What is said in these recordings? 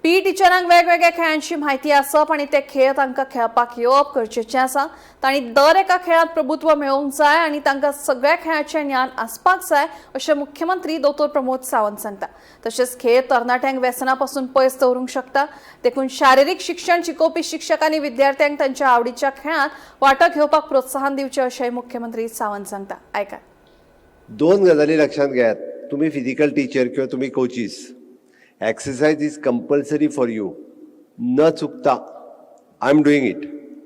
P टिचरांक वेगवेगळ्या खेळांची म्हायती आसप आनी ते खेळ तांकां खेळपाक येवप गरजेचें आसा. तांणी दर एका खेळांत प्रभुत्व मेळोवंक जाय आनी तांकां सगळ्या खेळाचें ज्ञान आसपाक जाय, अशें मुख्यमंत्री दोतोर प्रमोद सावंत सांगता. तशेंच खेळ तरणाट्यांक व्यसना पसून पयस दवरूंक शकता. देखून शारिरीक शिक्षण शिकोवपी शिक्षकांनी विद्यार्थ्यांक तांच्या आवडीच्या खेळांत वांटो घेवपाक प्रोत्साहन दिवचें, अशेंय मुख्यमंत्री सावंत सांगता. आयकात. दोन गजाली लक्षात घेयात. तुम्ही फिजिकल टीचर किंवा तुम्ही coaches, exercise is compulsory for you. न चुकता. I am doing it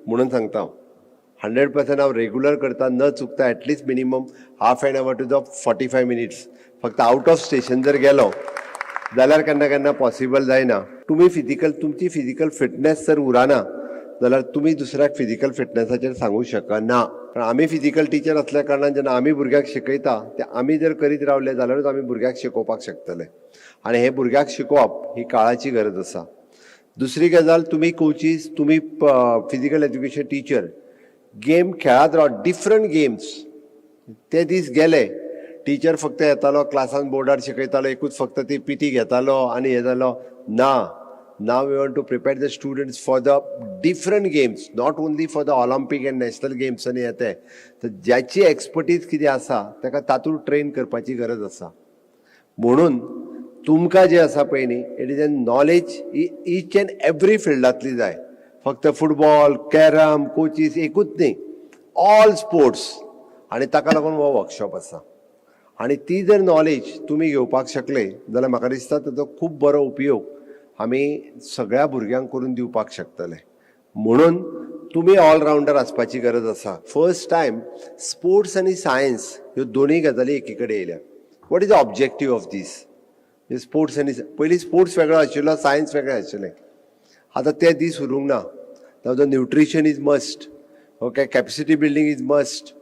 म्हणून सांगता हांव. 100% हांव रेगुलर करता, न चुकता, at least minimum half an hour to the 45 minutes. फक्त आउट ऑफ स्टेशन जर गेलो जाल्यार केन्ना केन्ना पॉसिबल जायना. तुमी फिजिकल, तुमची फिजिकल फिटनेस जर उरना जाल्यार तुमी दुसऱ्याक फिजिकल फिटनेसाचेर सांगू शकना. कारण आमी फिजिकल टिचर असल्या कारणान जेन्ना आमी भुरग्यांक शिकयता, ते आमी जर करीत रावले जाल्यारूच आमी भुरग्यांक शिकोवपाक शकतले आनी हे भुरग्यांक शिकोवप ही काळाची गरज आसा. दुसरी गजाल, तुमी कोचीस, तुमी फिजिकल एज्युकेशन टिचर, गेम खेळात राव, डिफरंट गेम्स. ते दीस गेले, टिचर फक्त येतालो, क्लासान बोर्डार शिकयतालो, एकूच फक्त ती पीटी घेतालो आनी हें जालो ना. Now we want to prepare the students for the different games, not only for the Olympic and national games. आनी येते तर ज्याची एक्सपर्टीज कितें आसा ताका तातूंत ट्रेन करपाची गरज आसा. म्हणून तुमकां जें आसा पळय न्ही, it is a knowledge each and every फिल्डांतली जाय. फक्त फुटबॉल, कॅरम, कोचीस एकूच न्ही, ऑल स्पोर्ट्स. आनी ताका लागून हो वर्कशॉप आसा आनी ती जर नॉलेज तुमी घेवपाक शकले जाल्यार म्हाका दिसता ताचो खूब बरो उपयोग आमी सगळ्या भुरग्यांक करून दिवपाक शकतले. म्हणून तुमी ऑलरावंडर आसपाची गरज आसा. फर्स्ट टायम स्पोर्ट्स आनी सायन्स ह्यो दोनूय गजाली एकी कडेन येयल्या. What is the objective of this sports? आनी पयलीं स्पोर्ट्स वेगळो आशिल्लो, सायन्स वेगळें आशिल्लें. आतां ते दीस उरूंक ना. ताजो nutrition is must, okay, capacity building is must,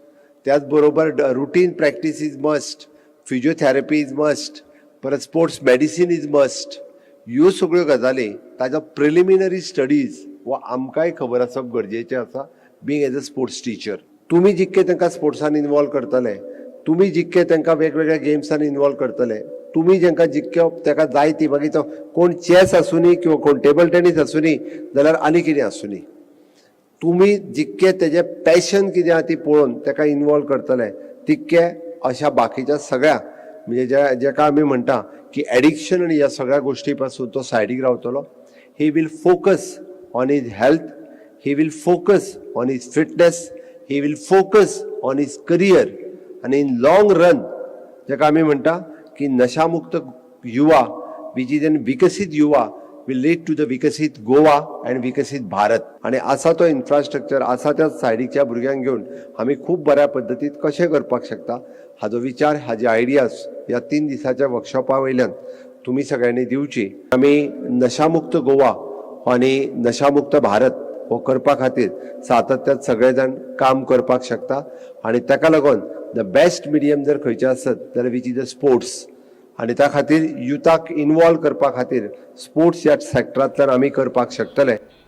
त्याच बरोबर routine practice is must, physiotherapy is must, परत स्पोर्ट्स मेडिसीन is must. ह्यो सगळ्यो गजाली, ताजो प्रिलिमिनरी स्टडीज वा आमकांय खबर आसप गरजेचें आसा. Being as a sports teacher, तुमी जितके तांकां स्पोर्ट्सान इनवॉल्व करतले, तुमी जितके तांकां वेगवेगळ्या गेम्सान इनवॉल्व करतले, तुमी जेंका जितके ताका जाय ती, मागीर तो कोण चॅस आसुनी किंवा कोण टेबल टेनीस आसुनी जाल्यार आनी कितें आसुनी, तुमी जितके तेजें पॅशन कितें आहा ती पळोवन ताका इनवॉल्व करतले, तितके अशा बाकीच्या सगळ्या, म्हणजे ज्या जेका आमी म्हणटा की एडिक्शन आनी ह्या सगळ्या गोश्टी पासून तो सायडीक रावतलो. He will focus on his health, he will focus on his fitness, he will focus on his career. आनी इन लॉंग रन, जेका आमी म्हणटा की नशामुक्त युवा, which is an विकसीत युवा, will lead to the विकसीत गोवा अँड विकसीत भारत. आनी आसा तो इन्फ्रास्ट्रक्चर आसा, त्या सायडीच्या भुरग्यांक घेवन आमी खूब बऱ्या पद्दतीन कशें करपाक शकता, हाजो विचार, हाजे आयडियाज ह्या 3 दिसाच्या वर्कशॉपा वयल्यान तुमी सगळ्यांनी दिवची. आमी नशामुक्त गोवा आनी नशामुक्त भारत हो करपा खातीर सातत्यात सगळे जाण काम करपाक शकता. आनी ताका लागून the best medium जर खंयचें आसत जाल्यार which is the sports. आनी त्या खातीर युथाक इनवॉल्व करपा खातीर स्पोर्ट्स ह्या सॅक्टरांतल्यान आमी करपाक शकतले.